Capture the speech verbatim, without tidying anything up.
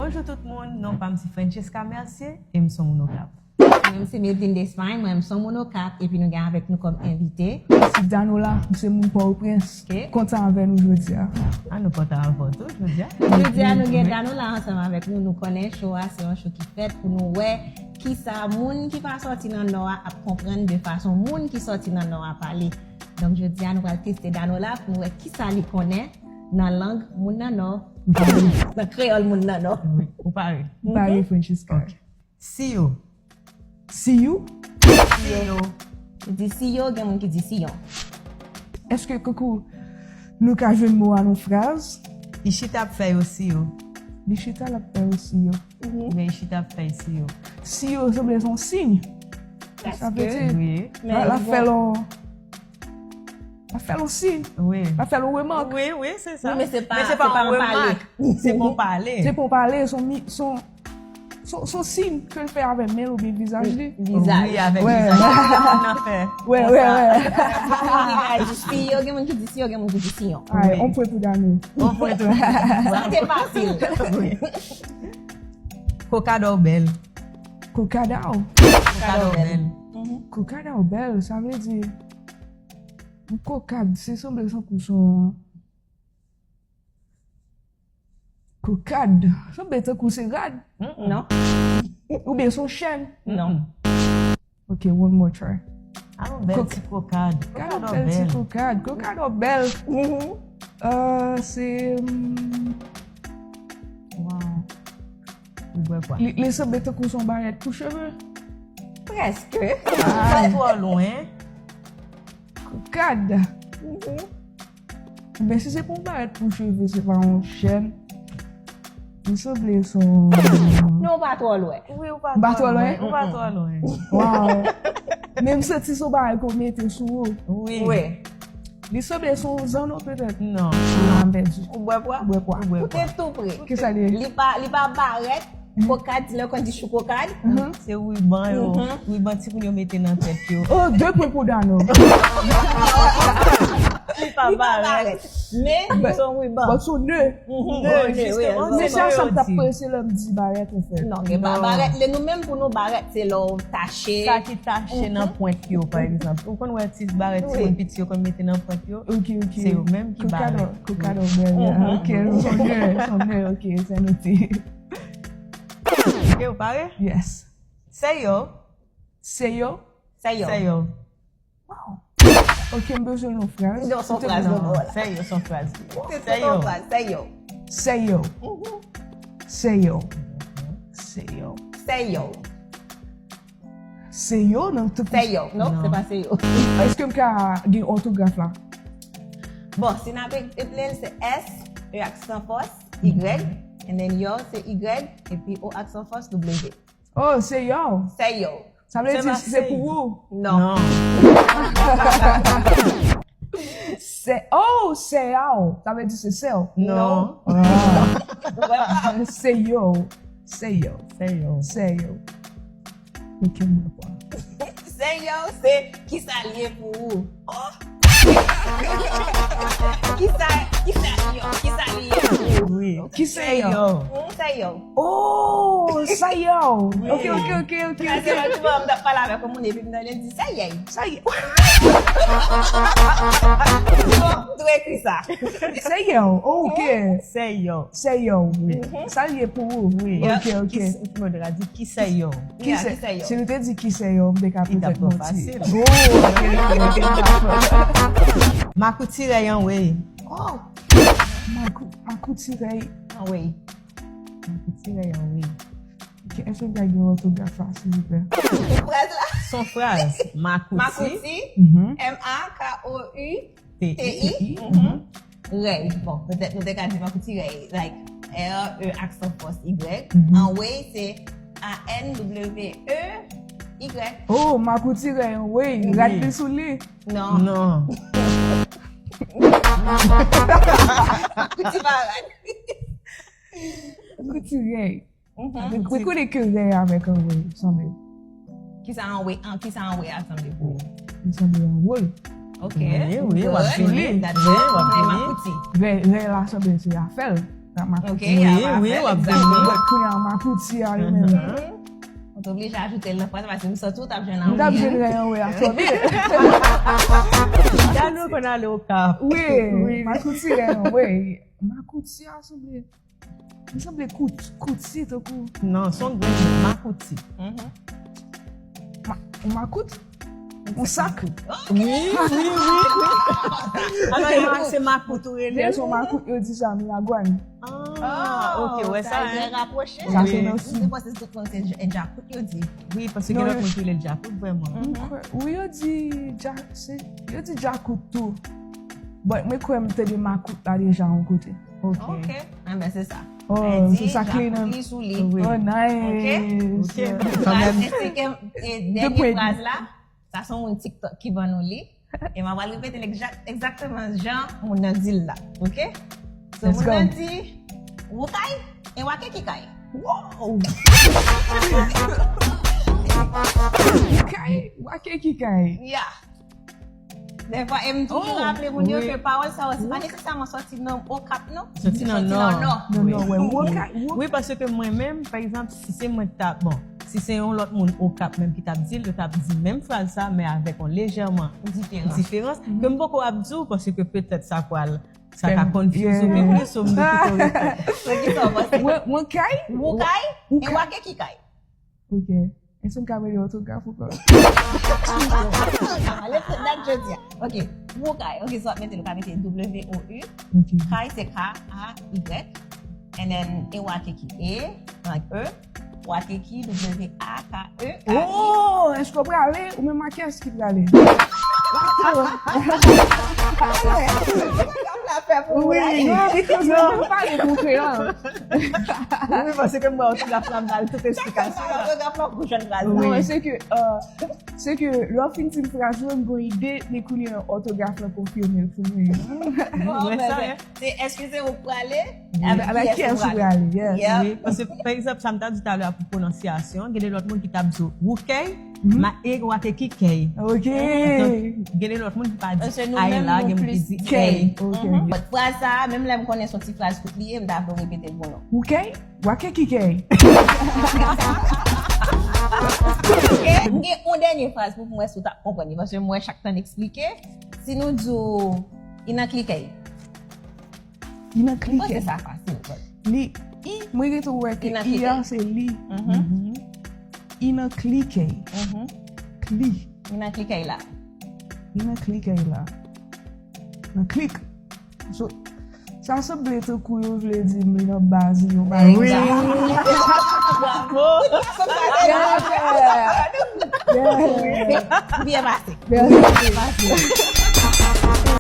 Bonjou tout moun, non pa m se Francesca Mercier e m se yon moun Okap. Mwen se Medline Despagne, mwen m se yon moun Okap epi nou gen avèk nou kòm envite. Mwen se Danola, m se moun Pòtoprens. Ok. Kontan avè nou jodi a. A, nou kontan avè w tou jodi a. Jodi a nou gen Danola ansanm avèk nou, nou konnen show a se yon show ki fèt pou nou wè kisa moun ki pa sòti nan Nò a ap konprann de fason moun ki sòti nan Nò a pale. Donk jodi a nou pral teste Danola pou nou wè kisa li konnen nan lang moun nan Nò, nan kreyòl moun nan Nò. Wi, ou pare? M pare, Francesca. Ok. Siyo. Siyo? Siyo. Yo di siyo, gen moun ki di siyon. Èske koukou nou ka jwenn mo a nan fraz? Li chita ap fè yo siyo. Li chita l ap fè yo siyo. Men li chita ap fè yo siyo. Siyo sanble se yon siy. Sa vle di, wi, l ap fè l yon, l ap fè l yon siy. Wi. L ap fè l yon remak. Wi, wi, se sa. Wi, men se pa, men se pa yon remak. Se pa yon pale. Se pa yon pale, se yon mi-, se yon, se yon, se yon siy ke l fè avèk men l oubyen vizaj li. Vizaj. Wi, avèk vizaj. Wi, wi, wi. Gen moun ki di siyo, gen moun ki di siyo, gen moun ki di siyon. Ay, on pwen pou Dano. On pwen pou Dano. Sa te fasil. Wi. Kokadò bèl. Kokadò. Kokadò bèl. Kokadò bèl, sa vle di, yon kokad, se sanble tankou se yon kokad. Sanble tankou se rad. Non. Oubyen se yon chèn. Non. Ok, one more try. Gad yon bèl ti kokad. Gad yon bèl ti kokad. Kokadò bèl. Euh, se, hmm, wow. Ou bwè kwa? Li, li sanble tankou se yon barèt pou cheve. Prèske. Pa twò lwen. Kokad. Men si se pou yon barèt pou cheve, se pa yon chèn. Li sanble se yon... Non, ou pa twò lwen. Wi, ou pa twò lwen. Ou pa twò lwen. Wow. Men m santi se yon bagay ke w mete sou ou. Wi. Wi. Li sanble se yon zanno petèt. Non. Ah, m pèdi. Ou bwè pwa? Ou bwè pwa. Ou te tou pre. Kisa li ye? Li pa, li pa barèt. Kokad, ti lè yo konn di chou kokad. Se riban yo. Riban timoun yo mete nan tèt yo. Oh, de pwen pou Dano. Li pa barèt. Men, se yon riban. But se yon ne. Ne, wi, wi. Men se sa m t ap panse lè m di barèt, anfèt. Non, gen pa barèt. Lè nou menm pou nou, barèt, se lè w tache. Sa ki tache nan pwent yo, pa egzanp. Ou konn wè ti barèt timoun piti yo konn mete nan pwent yo? Ok, ok. Se yo menm ki barèt. Kokadò, kokadò bèl. Ok, se yon ne, se yon ne, ok, se note. Ok, ou pare? Yes. Seyo. Seyo? Seyo. Seyo. Wow. Ok, m bezwen yon fraz. Non, se yon fraz, non, non, la. Seyo, se yon fraz. Se yon fraz, seyo. Seyo. Seyo. Seyo. Seyo. Seyo, non, tout... Seyo, non, se pa seyo. Èske m ka gen òtograf la? Bon, si n ap eple l, se S, E aksan fòs, Y, and then yo, se Y, epi O aksan fòs, W. Oh, se yo. Seyo. Sa vle di se pou ou? Non. Se, oh, seyo. Sa vle di se sèw. Non. Ah. Seyo. Seyo. Seyo. Seyo. Ok, m wè pwa. Seyo, se kisa l ye pou ou. Oh. Kisa, kisa yo, kisa l ye pou ou. Wi. Kisa yo? Seyo. Mm, seyo. Oh, seyo. Wi. Ok, ok, ok, ok, ok. Paske lòt jou, m t ap pale avèk yon moun epi m tande l di, "Sa ye." Sa ye. M tou ekri sa. Seyo, oh, ok. Seyo. Seyo, wi. Sa l ye pou ou? Wi. Ok, ok. Ki, ki, mwen te ka di, "Ki seyo?" Ki se-, si nou te di ki seyo, m te ka petèt manti. Oh, ok, ok, ok. Makouti rèy anwey. Oh! Makou-, makouti rèy anwey. Makouti rèy anwey. Ok, èske m ka gen òtograf la, silvouplè? Fraz la? Se yon fraz. Makouti. Makouti. M A K O U T I. T I. Rèy. Bon, petèt nou te ka di makouti rèy. Like, R E aksan fòs Y. Anwey, se A N W E Y. Oh, makouti rèy anwey. Rad li sou li. Non. Non. Makouti pa rad. Makouti rèy. Mwen konnen ke rèy avèk anwey sanble. Kisa anwey, an, kisa anwey a sanble pou ou? Li sanble yon wòl. Ok. Wi, wi, w ap vini. Good. Wi, w ap vini. Makouti. Rèy, rèy la sanble se afè l. Sa makouti. Ok, ya, parfait, exactement. Kounye a makouti a li menm. Ou te oblije ajoute l nan fraz la, paske m santi w t ap jwenn an. M t ap jwenn an, wi, a twò byen. Gade nou konn ale Okap. Wi, makouti, wi. Makouti a sanble, li sanble kout, kouti tankou. Non, se yon grenn makouti. Ma- Yon makout? Yon sak? Wi, wi, wi, wi. Alò, se makout ou rele? Lè se yon makout, yo di sa, miragwàn. Ah, ok, wè sa, e hein? Rapwoche. Sa se nan Mwen sid. te panse se tout moun se dj- djakout yo di. Wi, paske gen lòt moun ki rele djakout, vrèman. Wi, yo di dja-, se, yo di djakout tou. But mwen kwè m tande makout la deja yon kote. Ok. Ok. Anben, se sa. Oh, Mwen di, se sa k li djakout nan. Li sou li. Wi. Oh, nice. Ok. Kanmenm. Fraz, e, e, dènye Depwen. Fraz la, sa se yon moun TikTok ki ban nou li. E m ap al repete l egzak- egzakteman jan moun nan di l la. Ok? So, Let's moun go. Nan di, "Wokay, e wake kikay." Wow! Kay, wake kikay. Ya. Dèfwa, e m toujou Oh, raple moun yo wi. Ke pawòl sa yo, se pa nesesèman sòti nan Okap, non. Sòti nan Sòti Nò. nan Nò. Non, non, wè, Wi. wokay, wokay. Wi, paske mwen menm, pa egzanp, si se mwen k ta, bon, si se yon lòt moun Okap menm ki t ap di l, yo t ap di menm fraz sa, men avèk yon lejèman Diferan. Diferans, ke m poko ap di w, paske petèt sa pral, sa Fè ka m- confuse ou pi yeah. plis, so m di pito rete. So, ki sa w panse? Wè, wokay? Wokay, e Wokay. Wake kikay. Ok. Èske m ka mete òtograf ou pa? Ale, dat jodi a. Ok. Wokay. Ok, so w ap mete, nou ka mete W O U. Ok. Kay se K A Y. And then, e wake ki E, like E. Wake ki W A K E. Oh, èske w prale? Ou menm ak kiyès ki prale? Fòtograf la fè pou ou la. Wi, non, because mwen pa pale pou kreyòl. Wi, paske m wè òtograf la, m ba l tout esplikasyon. Fòtograf la pou jwenn fraz Non, la. se ke, euh, se ke lè w fin di m fraz la, m gen yon ide, men kounye a òtograf la konfime l pou mwen. Bon, Wè men, sa, men, hein? Se èske se ou k prale? Avèk kiyès ou prale, yes. Yeah. Wi, paske, pa egzanp, sa m ta di talè a pou pwononsyasyon, gen de lòt moun ki t ap di w, wokay, ma e wake ki kay. Ok. Donk, gen de lòt moun ki pa di Paske nou ay menm, la, nou gen moun ki plis di kay. kay. Ok. But fraz sa, menm lè m konnen se yon ti fraz kout li ye, m ta vle repete l pou nou. Wokay? Wake kikay. Ok, m gen yon dènye fraz pou mwen si w ta konprann li, paske m wè chak tan n eksplike. Si nou di w, i nan klikèy. I nan Mwen panse klikèy. Sa fasil. But Li, i, mwen gentan wè ke I nan i a klikèy. Se li. Mhm. I nan klikèy. Mhm. Kli. I nan klikèy la. I nan klikèy la. Nan klik. So, sa sanble tankou yo vle di m li nan baz yon bagay. Wi. Bravo. Yeah. Yeah. Byen pase. Merci.